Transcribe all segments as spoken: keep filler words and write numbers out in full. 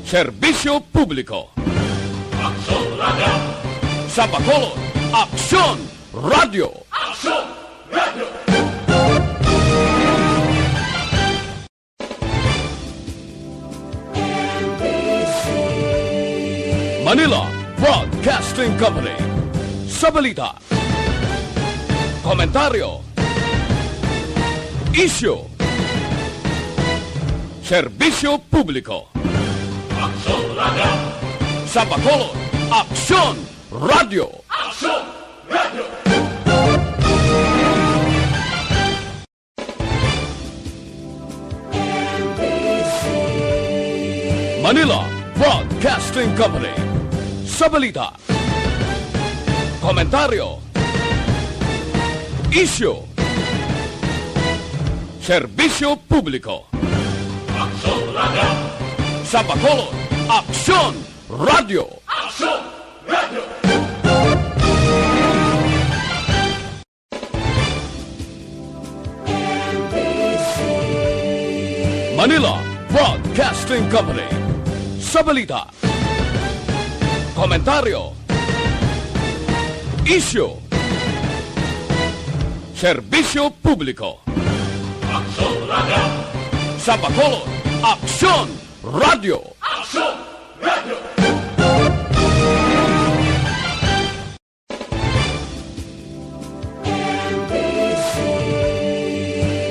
Serbisyo publiko. Aksyon Radio. Sa Bacolod, Aksyon Radio. Aksyon Radio. Manila Broadcasting Company. Sa balita, komentaryo, isyu, serbisyo publiko. Aksyon Radio. Sa Bacolod, Aksyon Radio. Aksyon Radio. Manila Broadcasting Company. Sa balita, komentaryo, isyu, serbisyo publiko. Aksyon Radio. Sa Bacolod, Aksyon Radio. Aksyon Radio. Manila Broadcasting Company. Sa balita, komentaryo, isyu, serbisyo publiko. Aksyon Radio. Sa Bacolod, Aksyon Radio. Aksyon Radio.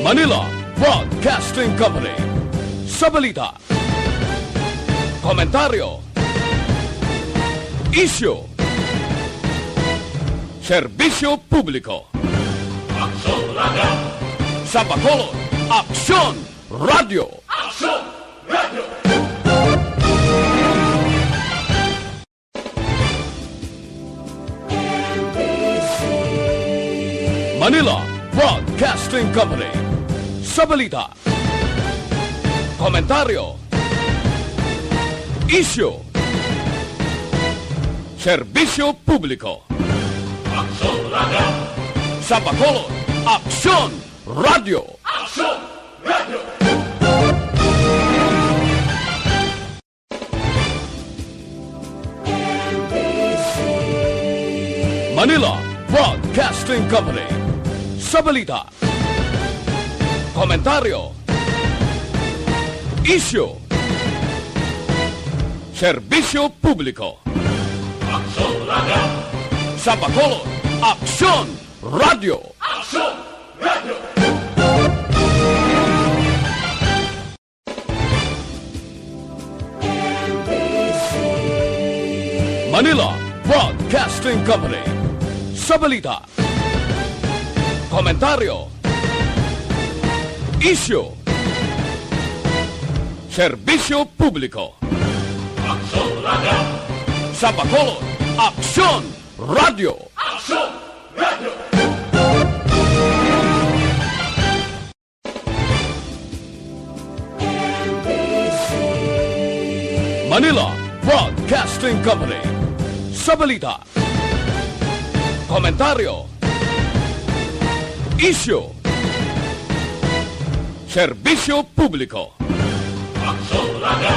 Manila Broadcasting Company. Sa balita, komentaryo, isyu, serbisyo publiko. Aksyon Radio. Sa Bacolod, Aksyon Radio. Aksyon Radio. Manila Broadcasting Company. Sa balita, komentaryo, isyu, serbisyo publiko. Aksyon Radio. Sa Bacolod, Aksyon Radio. Aksyon Radio. Manila Broadcasting Company. Sa balita, komentaryo, isyu, serbisyo publiko. Aksyon Radio. Sa Bacolod, Aksyon Radio. Aksyon Radio. Manila Broadcasting Company. Sa balita, komentaryo, isyu, serbisyo publiko. Aksyon Radio. Sa Bacolod, Aksyon Radio. Aksyon Radio. Manila Broadcasting Company. Sa balita, komentaryo, isyu, serbisyo publiko. Aksyon Radio.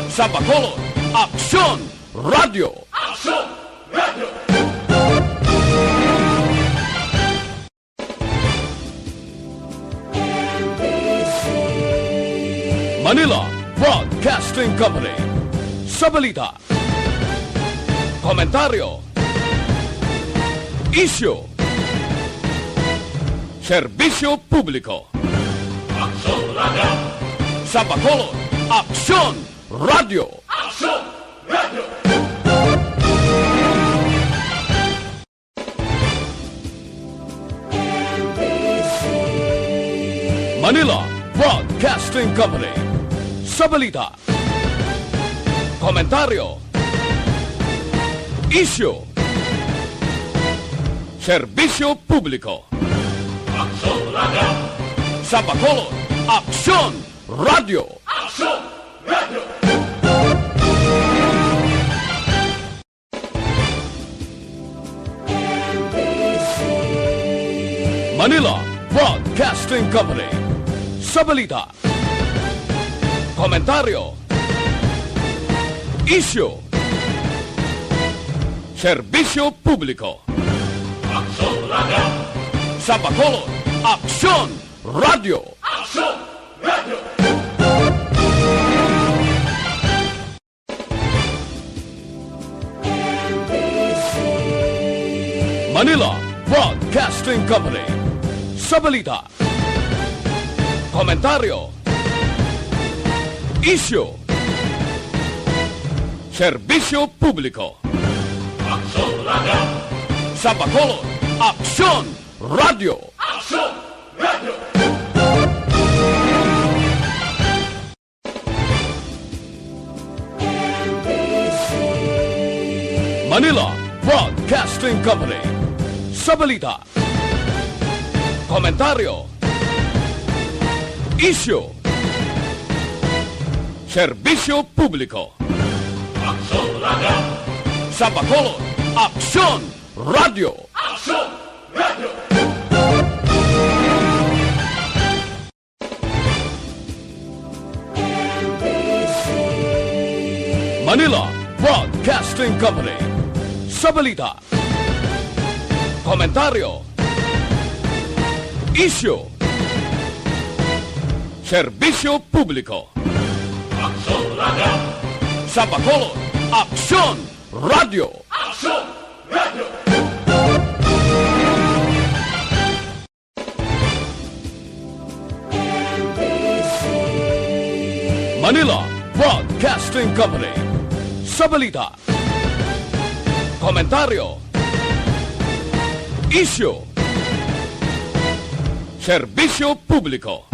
Sa Bacolod, Aksyon Radio. Aksyon Radio. Manila Broadcasting Company. Sa balita, komentaryo, isyu, serbisyo publiko. Aksyon Radio. Sa Bacolod, Aksyon Radio. Aksyon Radio. Manila Broadcasting Company. Sa balita, komentaryo, isyu, serbisyo publiko. Aksyon Radio. Sa Bacolod, Aksyon Radio. Aksyon Radio. Manila Broadcasting Company. Sa balita, komentaryo, Isyu. Serbisyo publiko. Aksyon Radio. Sa Bacolod, Aksyon Radio. Aksyon Radio. Manila Broadcasting Company. Sa balita, komentaryo, isyu, serbisyo publiko. Aksyon Radio. Sa Bacolod, Aksyon Radio. Aksyon Radio. Manila Broadcasting Company. Sa balita, komentaryo, isyu, serbisyo publiko. Aksyon Radio. Sa Bacolod, Aksyon Radio. Aksyon Radio. Manila Broadcasting Company. Sa balita, komentaryo, isyu, serbisyo publiko. Aksyon Radio. Sa Bacolod, Aksyon Radio. Aksyon Radio. Manila Broadcasting Company. Sa balita, komentaryo, isyu, serbisyo publiko.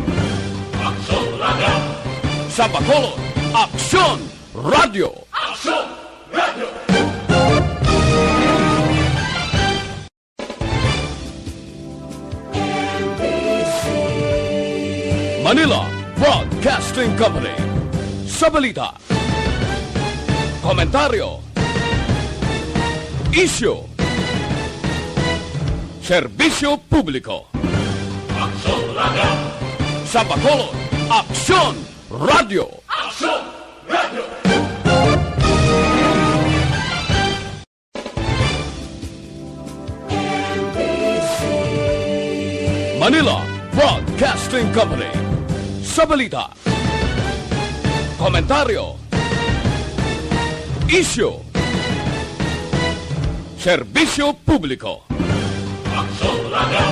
Aksyon Radio. Sa Bacolod, Aksyon Radio. Aksyon Radio. Manila Broadcasting Company. Sa balita, komentaryo, isyu, serbisyo publiko. Aksyon Radio. Sa Bacolod, Aksyon Radio. Aksyon Radio. Manila Broadcasting Company. Sa balita, komentaryo, isyu, serbisyo publiko. Aksyon Radio.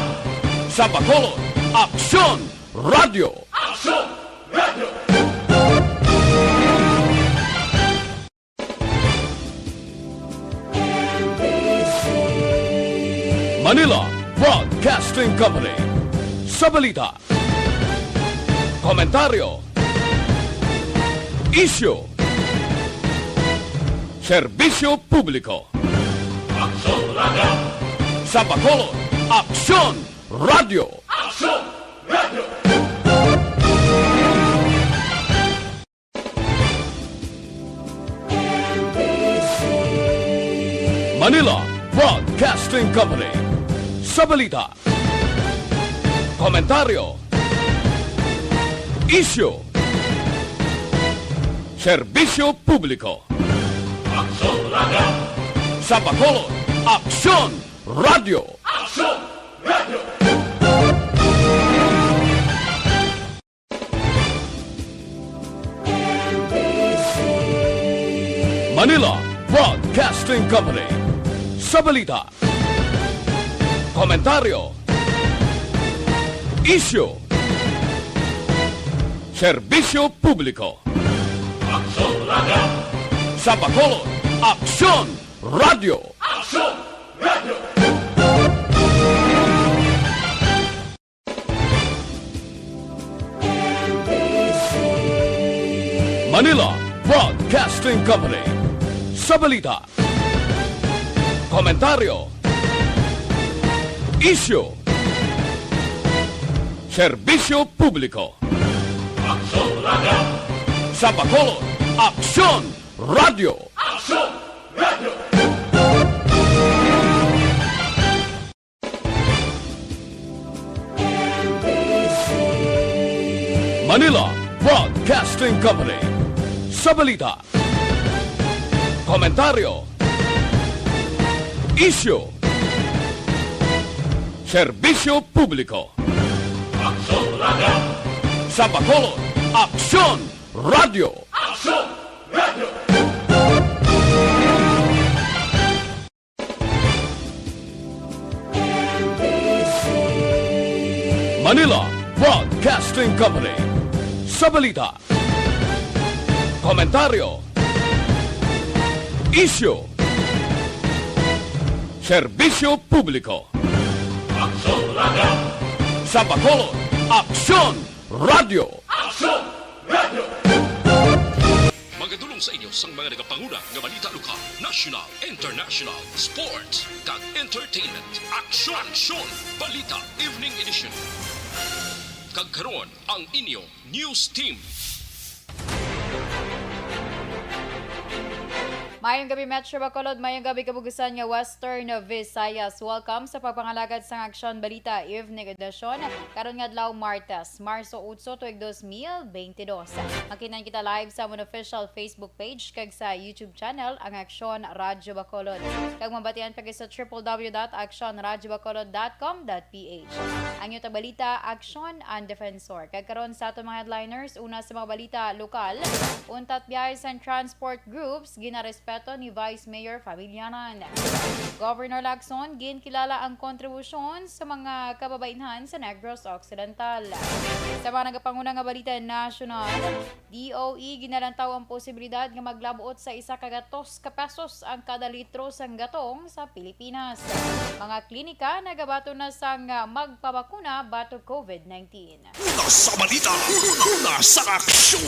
Sa Bacolod, Aksyon Radio. Aksyon Radio. Manila Broadcasting Company. Sa balita, komentaryo, isyu, serbisyo publiko. Aksyon Radio. Sa Bacolod, Aksyon Radio. Aksyon Radio. Manila Broadcasting Company. Sa balita, komentaryo, isyu, serbisyo publiko. Aksyon Radio. Sa Bacolod, Aksyon Radio. Aksyon Radio. Manila Broadcasting Company. Sa balita, komentaryo, isyu, serbisyo publiko. Aksyon Radio. Sa Bacolod, Aksyon Radio. Aksyon Radio. Manila Broadcasting Company. Sa balita, komentaryo, isyu, serbisyo publiko. Aksyon Radio. Sa Bacolod, Aksyon Radio. Aksyon Radio. Manila Broadcasting Company. Sa balita, Komentaryo. Isyu. Serbisyo publiko. Aksyon Radio. Sa Bacolod, Aksyon Radio. Aksyon Radio. Manila Broadcasting Company. Sa balita, komentaryo, isyu, serbisyo publiko. Aksyon Radio. Sa Bacolod, Aksyon Radio. Aksyon Radio. Magadulong sa inyo sang mga nagapanguna nga balita lokal, national, international, sports, kag entertainment. Aksyon! Aksyon! Balita Evening Edition. Kag karon, ang inyo news team. Mayong gabi, Metro Bacolod. Mayong gabi, kabugusan nga Western Visayas. Welcome sa pagpangalagad sang Aksyon Balita Evening Edition. Karon nga adlaw, Martes, Marso otso, tuig dos mil beintidos. Makinan kita live sa amon official Facebook page kag sa YouTube channel, ang Aksyon Radyo Bacolod. Kag mabatian pa sa triple W dot aksyon radyo bacolod dot com dot P H. Ang inyo tabalita, Aksyon and Defensor. Kag karon sa aton mga headliners, una sa mga balita lokal, untat biyahe sang transport groups, ginarespeto ni Vice Mayor Famillanan. Governor Lacson, ginkilala ang kontribusyon sa mga kababainhan sa Negros Occidental. Sa mga nagapanguna nga balita nasyonal, D O E ginalantaw ang posibilidad nga maglab-ot sa isa ka gatos ka pesos ang kada litro sang gatong sa Pilipinas. Mga klinika nagabaton na sang magpabakuna batok COVID nineteen. Una sa balita, una sa aksyon.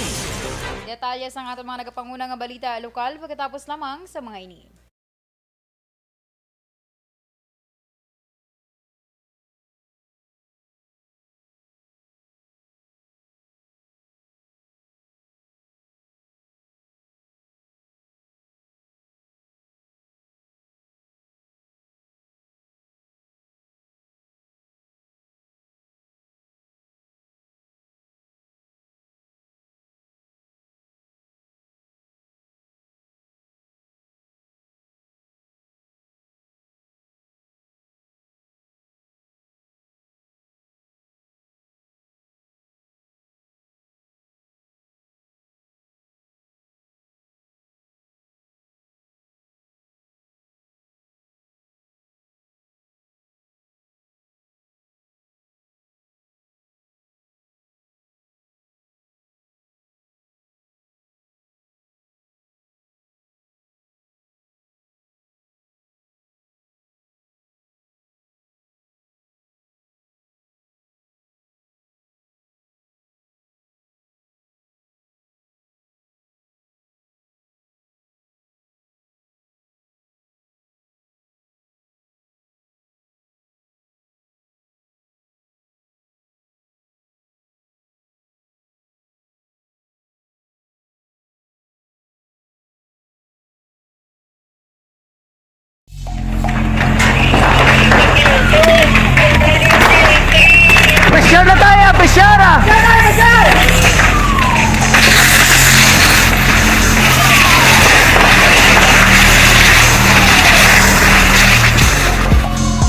Detalye sang aton mga nagapanguna nga balita lokal pagkatapos lamang sa mga ini. Pressure na tayo, pressure ah!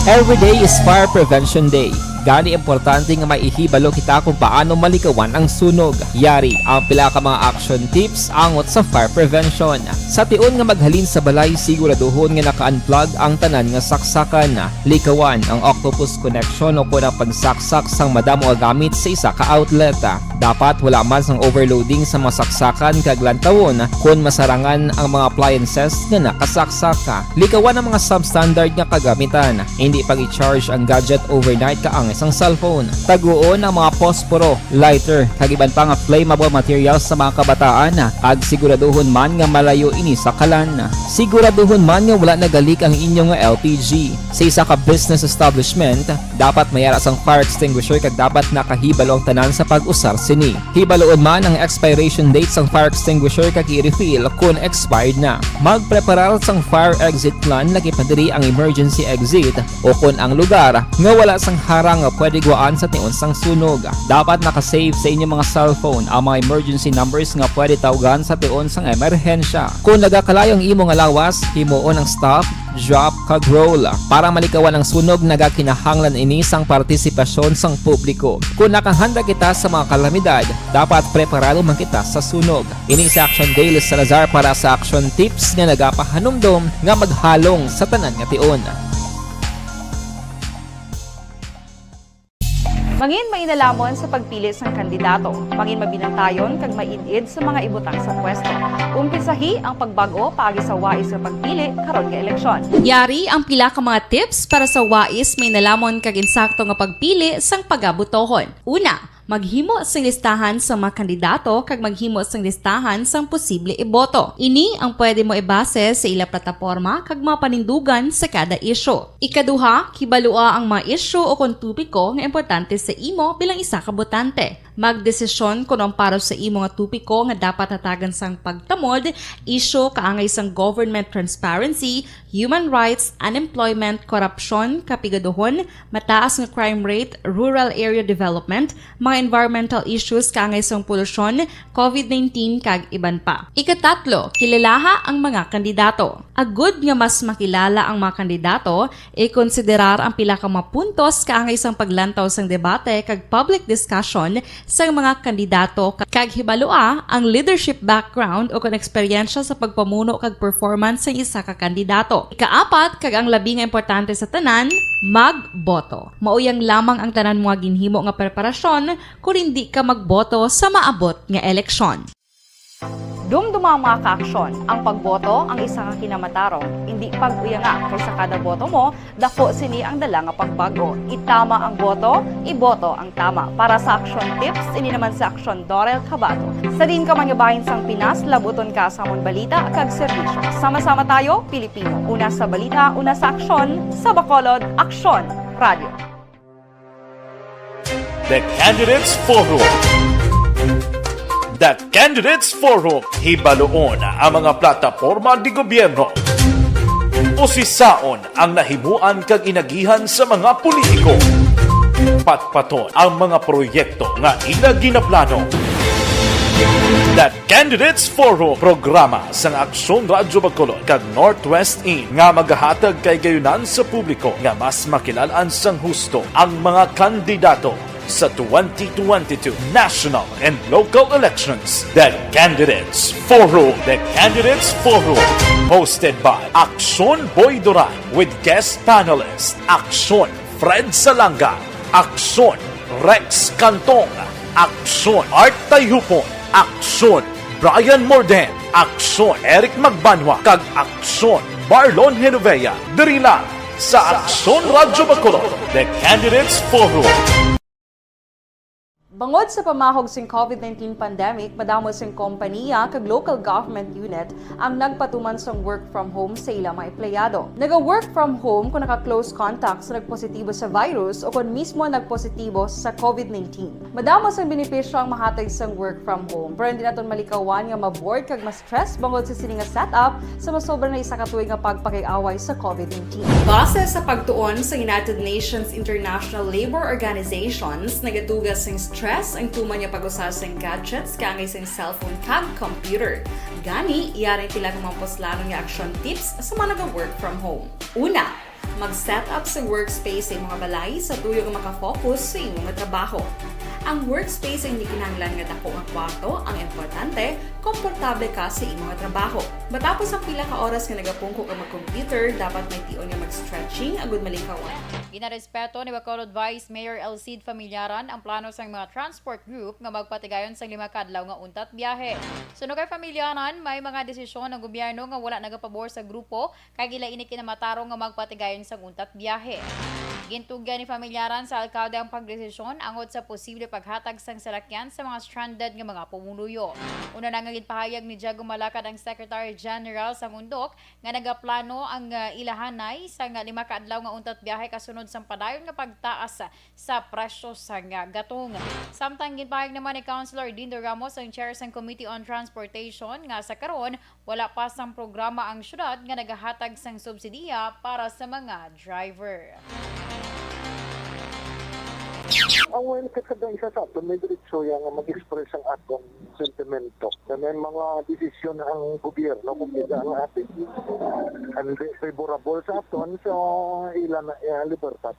Every day is Fire Prevention Day. Gani, importante nga may ihibalo kita kung paano malikawan ang sunog. Yari ang pila ka mga action tips angot sa fire prevention. Sa tion nga maghalin sa balay, siguraduhon nga naka-unplug ang tanan nga saksakan. Likawan ang octopus connection o kon ang pagsaksak sang madamo nga gamit sa isa ka outlet. Dapat wala man sang overloading sa mga saksakan kag lantawon kon masarangan ang mga appliances nga nakasaksak. Likawan ang mga substandard nga kagamitan. Hindi pag-i-charge ang gadget overnight kaangay sang cellphone. Taguon ang mga posporo, lighter, kag iban pa nga flammable materials sa mga kabataan, kag siguraduhon man nga malayo ini sa kalan. Siguraduhon man nga wala nagalik ang inyo nga L P G. Sa isa ka business establishment, dapat may ara sang fire extinguisher kag dapat nakahibalo ang tanan sa pag-usar sini. Hibaloon man ang expiration date sang fire extinguisher kag i-refill kon expired na. Magpreparar sang fire exit plan, lakip na diri ang emergency exit o kon ang lugar nga wala sang harang pwede gwaan sa tion sang sunog. Dapat naka-save sa inyong mga cellphone ang mga emergency numbers nga pwede tawgan sa tion sang emerhensya. Kung nagakalayo ang imo nga lawas, himuon ang stop, drop, kag roll. Para malikawan ang sunog, nagakinahanglan ini sang partisipasyon sang publiko. Kung nakahanda kita sa mga kalamidad, dapat preparado man kita sa sunog. Ini si Action Dale Salazar para sa Action Tips nga nagapahanumdom nga maghalong sa tanan nga tion. Mangin mainalamon sa pagpili sang kandidato. Mangin mabinantayon kag maid-id sa mga ibutang sa pwesto. Umpisahi ang pagbag-o paagi sa wais nga pagpili karon nga eleksyon. Yari ang pila ka mga tips para sa wais, mainalamon kag insakto nga pagpili sang pagabotohon. Una, maghimo sing listahan sa mga kandidato kag maghimo sing listahan sang posible iboto. Ini ang pwede mo ibase sa ila plataporma kag mga panindugan sa kada isyu. Ikaduha, kibalua ang mga isyu o kon topiko nga importante sa imo bilang isa ka botante. Magdesisyon kon ang para sa imo nga topiko nga dapat hatagan sang pagtamod, isyu kaangay sang government transparency, human rights, unemployment, korupsyon, kapigaduhon, mataas nga crime rate, rural area development, mga environmental issues kaangay sang polusyon, covid nineteen, kag iban pa. Ikatatlo, kilalaha ang mga kandidato. Agud nga mas makilala ang mga kandidato, ikonsiderar ang pila ka mga puntos kaangay sang paglantaw sang debate kag public discussion sang mga kandidato, kag hibalua ang leadership background o kon eksperyensya sa pagpamuno kag performance sang isa ka kandidato. Ikaapat, kag ang labi nga importante sa tanan, magboto. Mauyang lamang ang tanan mo nga ginhimo nga preparasyon kon indi ka magboto sa maabot nga eleksyon. Dumduma ang mga kaaksyon. Ang pagboto ang isa ka kinamatarong. Indi pag-uyanga, kay sa kada boto mo, dako sini ang dala nga pagbag-o. Itama ang boto, iboto ang tama. Para sa Action Tips, ini naman si Action Dorel Cabato. Sa diin ka man nga bahin sang Pinas, labuton ka sa amon balita kag serbisyo. Sama-sama tayo, Pilipino. Una sa balita, una sa aksyon, sa Bacolod, Aksyon Radio. The Candidates Forum. The Candidates Forum, hibaluon ang mga plataporma di gobyerno. Usisaon ang nahimuan kag inagihan sa mga politiko. Patpaton ang mga proyekto nga ila ginaplano. The Candidates Forum, programa sang Aksyon Radyo Bacolod kag Northwest Inn nga magahatag kahigayonan sa publiko nga mas makilal-an sang husto ang mga kandidato sa twenty twenty-two national and local elections. The Candidates Forum. The Candidates Forum, hosted by Aksyon Boy Duran with guest panelist Aksyon Fred Salanga, Aksyon Rex Cantong, Aksyon Art Tayhupon, Aksyon Brian Morden, Aksyon Eric Magbanwa, kag Aksyon Marlon Genovea, diri lang sa Aksyon Radyo Bacolod, The Candidates Forum. Bangod sa pamahog sing covid nineteen pandemic, madamo sing kompaniya kag local government unit ang nagpatuman sang work from home sa ila mga empleyado. Naga-work from home kung naka-close contact sa nagpositibo sa virus o kung mismo nagpositibo sa covid nineteen. Madamo sang benepisyo ang mahatag sang work from home, pero hindi naton malikawan nga ma-bored kag ma-stress bangod sa sini nga setup sa masobra na isa ka tuig nga pagpakig-away sa covid nineteen. Base sa pagtuon sa United Nations International Labour Organizations, nagatuga sing stress ang tuman nga pag-usa sing gadgets kaangay sing cellphone kag computer. Gani, yari ang pila ka mga puslanon nga action tips sa mga naga-work from home. Una, mag-set up sa workspace sa imong balay sa tuyo nga makafocus sa imong trabaho. Ang workspace ang hindi kinahanglan nga dako nga kwarto, ang importante, komportable ka sa imong trabaho. Matapos ang pila ka oras nga nagapungko ka mag-computer, dapat may tion nga mag-stretching agud malikawan. Ginarespeto ni Bacolod Vice Mayor Elcid Familiaran ang plano sang mga transport group nga magpatigayon sang lima ka adlaw nga untat biyahe. Suno kay Familiaran, may mga desisyon ang gobyerno nga wala nagapabor sa grupo, kag ila ini kinamatarong nga magpatigayon sang untat biyahe. Gintugyan ni Familiaran sa alkalde ang pagdesisyon angod sa posible paghatag sang salakyan sa mga stranded nga mga pumuluyo. Una na nga ginpahayag ni Diego Malacad, ang Secretary General sang undok, nga nagaplano ang, ah, ilahanay sang lima ka adlaw nga untat biyahe kasunod sang padayon nga pagtaas sa presyo sang gatong. Samtang ginpahayag naman ni Councilor Dindo Ramos, ang chair sang Committee on Transportation, nga sa karon wala pa sang programa ang syudad nga nagahatag sang subsidiya para sa mga driver. Ang well, kada isa sa aton may diretso yan nga mag-express ang atong sentimento. Kay may mga desisyon ang gobyerno, kung kita ang ating hindi favorable sa aton, so ila na iya libertad.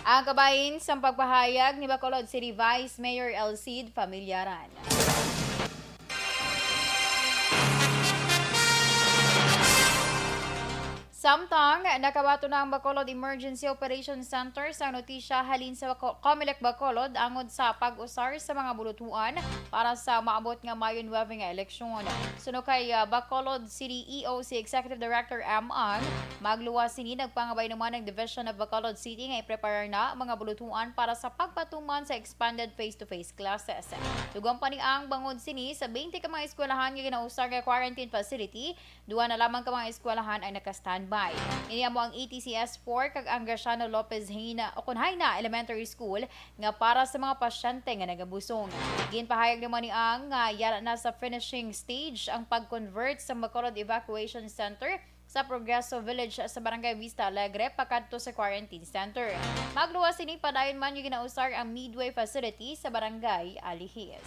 Ang kabahin sang pagpahayag ni Bacolod City Vice Mayor Elcid Familiaran. Samtang nakabaton na ang Bacolod Emergency Operations Center sa notisya halin sa Baco- Comelec Bacolod angod sa pag-usar sa mga bulutuan para sa maabot nga Mayo nuebe nga eleksyon. Suno kay ah, Bacolod City E O C Executive Director M. Ang, magluwas sini nagpangabay naman ang Division of Bacolod City nga ipreparar na ang mga bulutuan para sa pagpatuman sa expanded face-to-face classes. Dugang pa ni Ang, bangod sini sa twenty ka mga eskwelahan nga ginausar nga quarantine facility, duha na lamang ka mga eskwelahan ang naka-standby. Ini amo ang E T C S four kag ang Graciano Lopez Hina, ukon Haina Elementary School nga para sa mga pasyente nga nagabusong. Ginpahayag naman ni Ang nga yara na sa finishing stage ang pag-convert sa Bacolod Evacuation Center sa Progreso Village sa Barangay Vista Alegre pakadto sa quarantine center. Magluwas sini, padayon man nga ginausar ang Midway facility sa Barangay Alihis.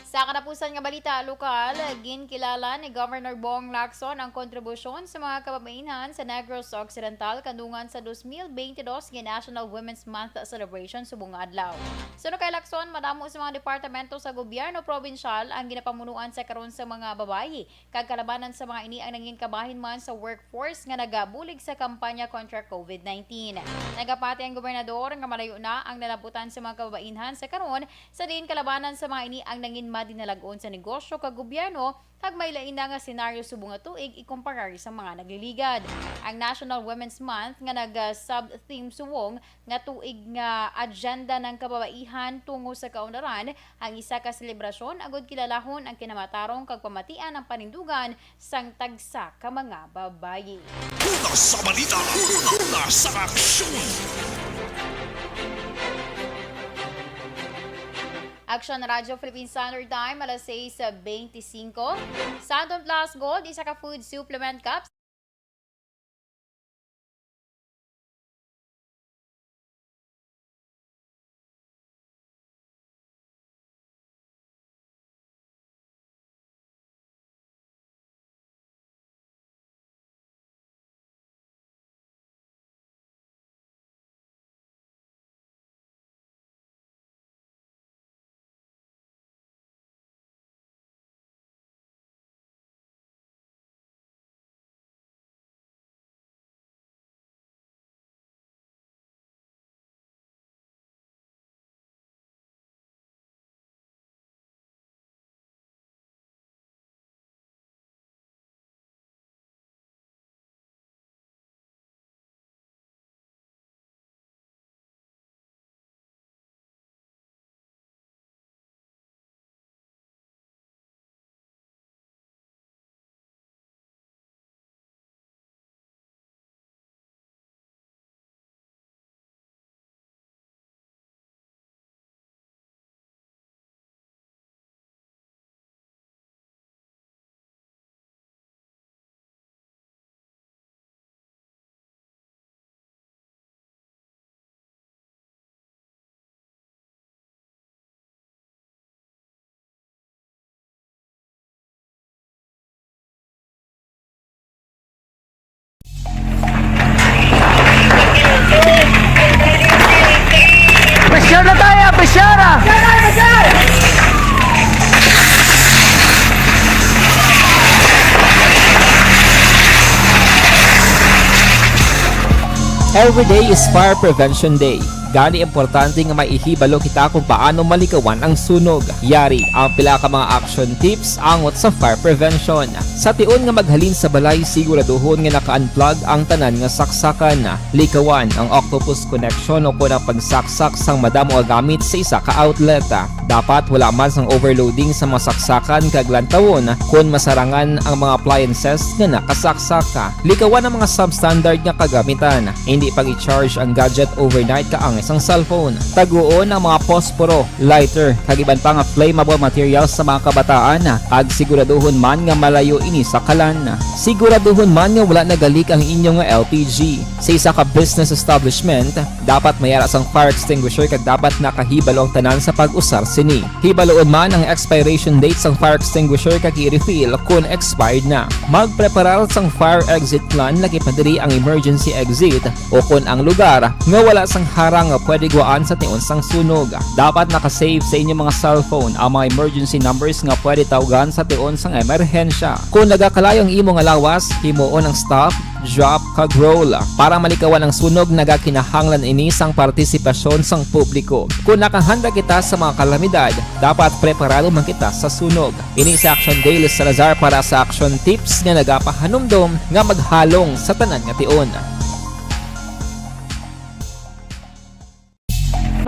Sa katapusan nga balita lokal, ginkilala ni Governor Bong Lacson ang kontribusyon sa mga kababainhan sa Negros Occidental kandungan sa dos mil bente dos nga National Women's Month celebration subong nga adlaw. Suno kay Lacson, madamo sa mga departamento sa gobyerno probinsyal ang ginapamunuan sa karon sa mga babayi, kag kalabanan sa mga ini ang nangin kabahin man sa workforce nga nagabulig sa kampanya kontra COVID nineteen. Nagapati ang gobernador nga malayo na ang nalabutan sa mga kababainhan sa karon, sa diin kalabanan sa mga ini ang nangin madinalag-on sa negosyo kag gobyerno, kag may lain na nga senaryo subong nga tuig ikumparar sa mga nagliligad. Ang National Women's Month nga nag-sub-theme subong nga tuig nga agenda ng kababaihan tungo sa kaunlaran, ang isa ka selebrasyon agud kilalahon ang kinamatarong kag pamatian ang panindugan sang tagsa ka mga babayi. Una sa balita, una sa aksyon. Aksyon Radyo Philippine Standard Time, alas sais bente singko. Santon Plus Gold, isa ka food supplement cup. Pressure na tayo, pressure ah! Every day is Fire Prevention Day. Gani importante nga may ihibalo kita kung paano malikawan ang sunog. Yari ang pila ka mga action tips angot sa fire prevention. Sa tion nga maghalin sa balay, siguraduhon nga naka-unplug ang tanan nga saksakan. Likawan ang octopus connection o kon ang pagsaksak sang madamo nga gamit sa isa ka outlet. Dapat wala man sang overloading sa mga saksakan kag lantawon kon masarangan ang mga appliances nga nakasaksak. Likawan ang mga substandard nga kagamitan. Hindi pag-i-charge ang gadget overnight ka ang Isang cellphone. Taguon ang mga posporo, lighter, kag iban pa nga flammable materials sa mga kabataan, kag siguraduhon man nga malayo ini sa kalan. Siguraduhon man nga wala nagalik ang inyo nga L P G. Sa isa ka business establishment, dapat may ara sang fire extinguisher kag dapat nakahibalo ang tanan sa pag-usar sini. Hibaluon man ang expiration date sang fire extinguisher kag i-refill kon expired na. Magpreparar sang fire exit plan, labi pa diri ang emergency exit, o kon ang lugar nga wala sang harang nga pwede guwaan sa tion sang sunog. Dapat naka-save sa inyo mga cellphone ang mga emergency numbers nga pwede tawgan sa tion sang emerhensya. Kon nagakalayo ang imo nga lawas, himuon ang stop, drop, kag roll. Para malikawan ang sunog, nagakinahanglan ini sang partisipasyon sang publiko. Kon nakahanda kita sa mga kalamidad, dapat preparado man kita sa sunog. Ini si Action Dale Salazar para sa Action Tips nga nagapahanumdom nga maghalong sa tanan nga tion.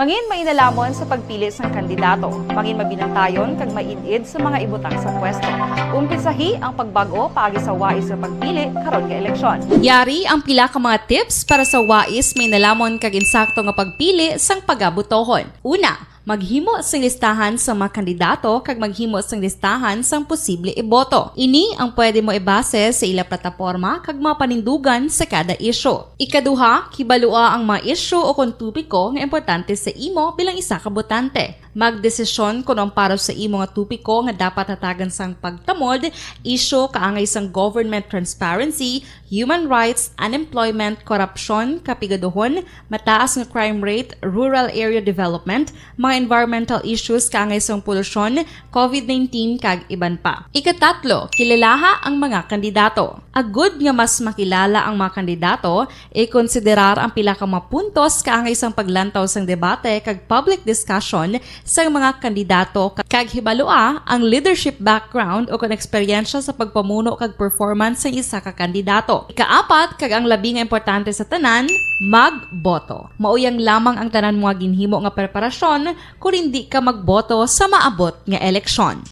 Mangin mainalamon sa pagpili sang kandidato. Mangin mabinantayon kag maid-id sa mga ibutang sa pwesto. Umpisahi ang pagbag-o paagi sa wais nga pagpili karon nga eleksyon. Yari ang pila ka mga tips para sa wais, mainalamon kag insakto nga pagpili sang pagabotohon. Una, maghimo sing listahan sa mga kandidato kag maghimo sing listahan sang posible iboto. Ini ang pwede mo ibase sa ila plataporma kag mga panindugan sa kada isyu. Ikaduha, kibalua ang mga isyu o kon topiko nga importante sa imo bilang isa ka botante. Magdesisyon kon ang para sa imo nga topiko nga dapat hatagan sang pagtamod, isyu kaangay sang government transparency, human rights, unemployment, korupsyon, kapigaduhon, mataas nga crime rate, rural area development, mga environmental issues kaangay sang polusyon, covid nineteen, kag iban pa. Ikatatlo, kilalaha ang mga kandidato. Agud nga mas makilala ang mga kandidato, ikonsiderar ang pila ka mga puntos kaangay sang paglantaw sang debate kag public discussion sang mga kandidato, ka-, kag hibalua ang leadership background o kon eksperyensya sa pagpamuno kag performance sang isa ka kandidato. Ikaapat, kag ang labi nga importante sa tanan, magboto. Mao yang lamang ang tanan mo nga ginhimo nga preparasyon kon indi ka magboto sa maabot nga eleksyon.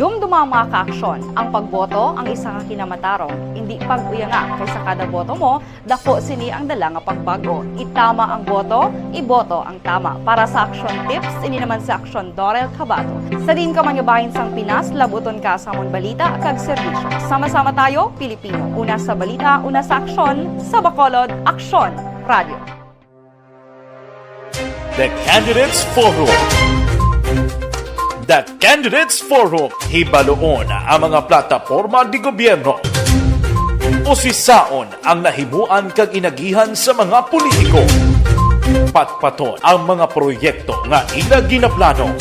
Dumduma ang mga kaaksyon. Ang pagboto ang isa ka kinamatarong. Indi pag-uyanga, kay sa kada boto mo, dako sini ang dala nga pagbag-o. Itama ang boto, iboto ang tama. Para sa Action Tips, ini naman si Action Dorel Cabato. Sa diin ka man nga bahin sang Pinas, labuton ka sa amon balita kag serbisyo. Sama-sama tayo, Pilipino. Una sa balita, una sa aksyon, sa Bacolod, Aksyon Radio. The Candidates Forum. The Candidates Forum, hibaluon ang mga plataporma di gobyerno. Usisaon ang nahimuan kag inagihan sa mga politiko. Patpaton ang mga proyekto nga ila ginaplano.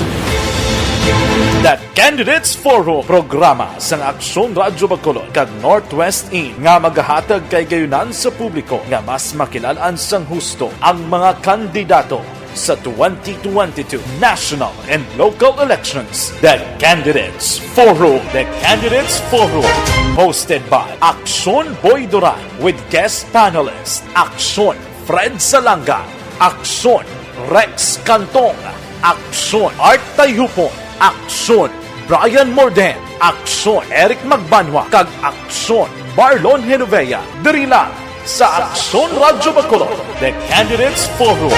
The Candidates Forum, programa sang Aksyon Radyo Bacolod kag Northwest In nga magahatag kay gayunan sa publiko nga mas makilal-an sang husto ang mga kandidato sa twenty twenty-two national and local elections. The Candidates Forum. The Candidates Forum, hosted by Aksyon Boy Duran with guest panelist Aksyon Fred Salanga, Aksyon Rex Cantong, Aksyon Art Tayhupon, Aksyon Brian Morden, Aksyon Eric Magbanwa, kag Aksyon Marlon Genovea, diri lang sa Aksyon Radyo Bacolod, The Candidates Forum.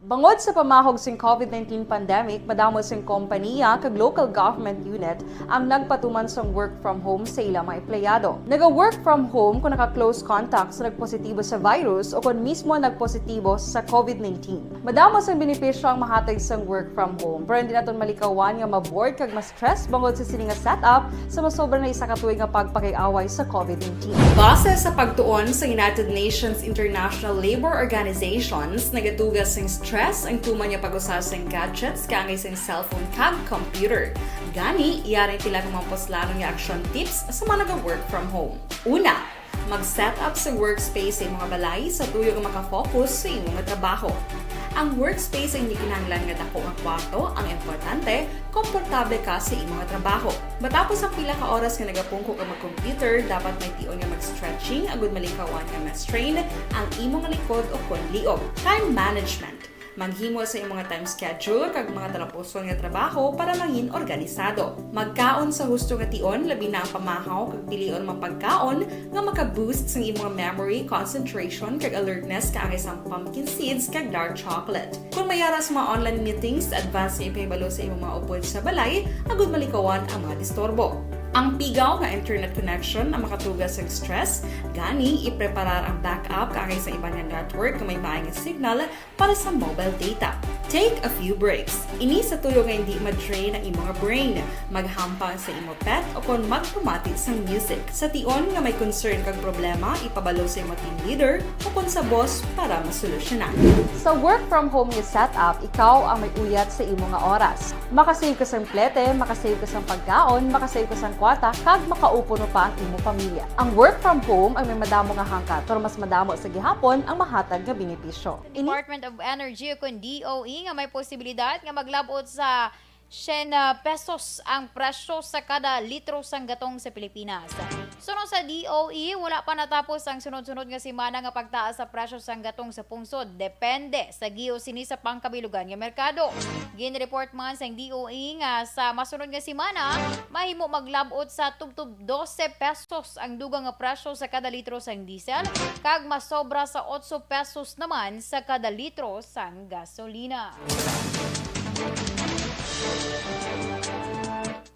Bangod sa pamahog sing covid nineteen pandemic, madamo sing kompaniya kag local government unit ang nagpatuman sang work from home sa ila mga empleyado. Naga-work from home kon naka-close contact sa nagpositibo sa virus o kon mismo nagpositibo sa covid nineteen. Madamo sang benepisyo ang mahatag sang work from home, pero hindi naton malikawan nga ma-bored kag ma-stress bangod sa sini nga setup sa masobra na isa ka tuig nga pagpakig-away sa covid nineteen. Base sa pagtuon sa United Nations International Labour Organizations, nagatuga sing stress ang tuman nga pag-usa sing gadgets kaangay sing cellphone kag computer. Gani, yari ang pila ka mga puslanon nga action tips sa mga naga-work from home. Una, mag-set up sa workspace sa imong balay sa tuyo nga makafocus sa imong trabaho. Ang workspace ang hindi kinahanglan nga dako nga kwarto, ang importante, komportable ka sa imong trabaho. Matapos ang pila ka oras nga nagapungko ka mag-computer, dapat may tion nga mag-stretching agud malikawan nga ma-strain ang imong likod o kon liog. Time management. Maghimo sa imong time schedule kag mga talapuson nga trabaho para mangin organisado. Magkaon sa husto nga tion, labi na ang pamahaw kag pilion mga pagkaon nga maka-boost sang imong memory, concentration, kag alertness kaangay sang pumpkin seeds kag dark chocolate. Kung may ara sa mga online meetings, advance nga ipahibalo sa imong mga upod sa balay agud malikawan ang mga disturbo. Ang pigaw nga internet connection ang makatuga sa stress, gani ipreparar ang backup kaangay sa iban nga network nga may maay nga signal para sa mobile data. Take a few breaks. Ini sa tuyo nga hindi ma-drain ang imong brain. Maghampang sa imo pet o kon magpamati sang music. Sa tion nga may concern kag problema, ipabalo sa imo team leader o kon sa boss para masolusyonan. Sa work from home nga setup, ikaw ang may uyat sa imo nga oras. Makasave ka sang plete, makasave ka sang pagkaon, makasave ka sang kwata, kag makaupo pa ang imo pamilya. Ang work from home ay may madamo nga hangkat, pero mas madamo sa gihapon ang mahatag nga benepisyo. Ini Department of Energy o kon D O E nga may posibilidad nga maglab-ot sa siyam pesos ang presyo sa kada litro sang gatong sa Pilipinas. Suno sa D O E, wala pa natapos ang sunod-sunod nga semana nga pagtaas sa presyo sang gatong sa pungsod, depende sa giyo sini sa pangkabilugan nga merkado. Ginreport man sang D O E nga sa masunod nga semana, mahimo maglab-ot sa tubtob dose pesos ang dugang nga presyo sa kada litro sang diesel, kag masobra sa otso pesos naman sa kada litro sang gasolina.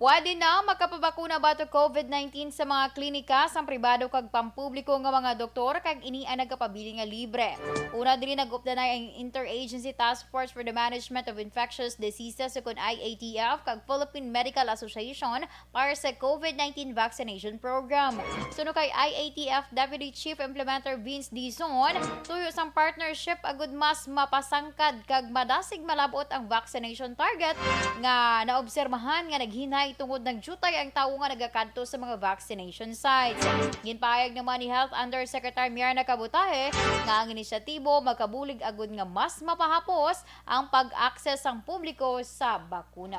Pwede na makapabakuna batok COVID nineteen sa mga klinika sang pribado kag pampubliko nga mga doktor, kag ini ang nagapabilin nga libre. Una diri nag-updanay ang Interagency Task Force for the Management of Infectious Diseases, ukon I A T F, kag Philippine Medical Association para sa COVID nineteen vaccination program. Suno kay I A T F Deputy Chief Implementer Vince Dizon, tuyo sang partnership agud mas mapasangkad kag madasig malab-ot ang vaccination target nga naobserbahan nga naghinay tungod nagdiutay ang tawo nga nagakadto sa mga vaccination sites. Ginpahayag naman ni Health Undersecretary Mirna Cabutahe nga ang inisyatibo makabulig agud nga mas mapahapos ang pag-access sang publiko sa bakuna.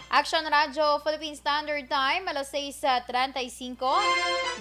Action Radyo Philippine Standard Time, alas sais treinta y cinco.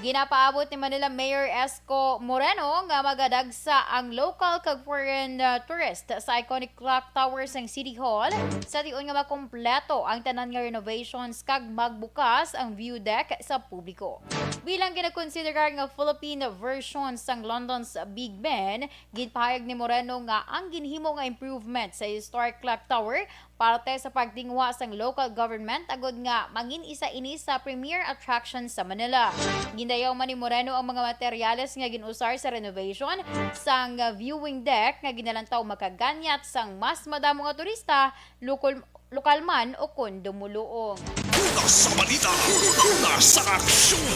Ginapaabot ni Manila Mayor Esco Moreno nga magadagsa ang local kag foreign, uh, tourist sa iconic clock tower sang City Hall sa tion nga makompleto ang tanan nga renovations kag magbukas ang view deck sa publiko. Bilang ginakonsiderar nga Philippine version sang London's Big Ben, ginpahayag ni Moreno nga ang ginhimo nga improvement sa historic clock tower parte sa pagtinguha sang local government agud nga mangin isa ini sa premier attraction sa Manila. Gindayaw man ni Moreno ang mga materyales nga gin-usar sa renovation sang viewing deck nga ginalantaw makaganyat sang mas madamo nga turista, lukol-, lokal man o kon dumuluong. Una sa balita, una sa aksyon.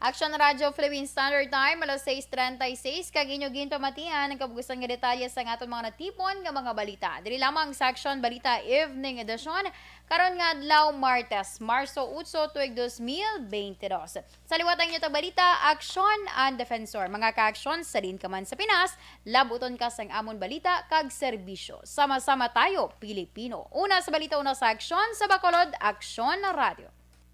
Action Radyo Philippine Standard Time, alas sais treinta y seis, kag inyo ginpamatian ang kabugusan nga detalye sang aton mga natipon nga mga balita. Diri lamang sa Action Balita Evening Edition, karon nga adlaw, Martes, Marso otso, tuig dos mil beintidos. Sa liwat ang inyo tagbalita, Action and Defensor, mga ka-aksyon, sa diin ka man sa Pinas, labuton ka sang amon balita kag serbisyo. Sama-sama tayo, Pilipino. Una sa balita, una sa aksyon, sa Bacolod, Action Radyo.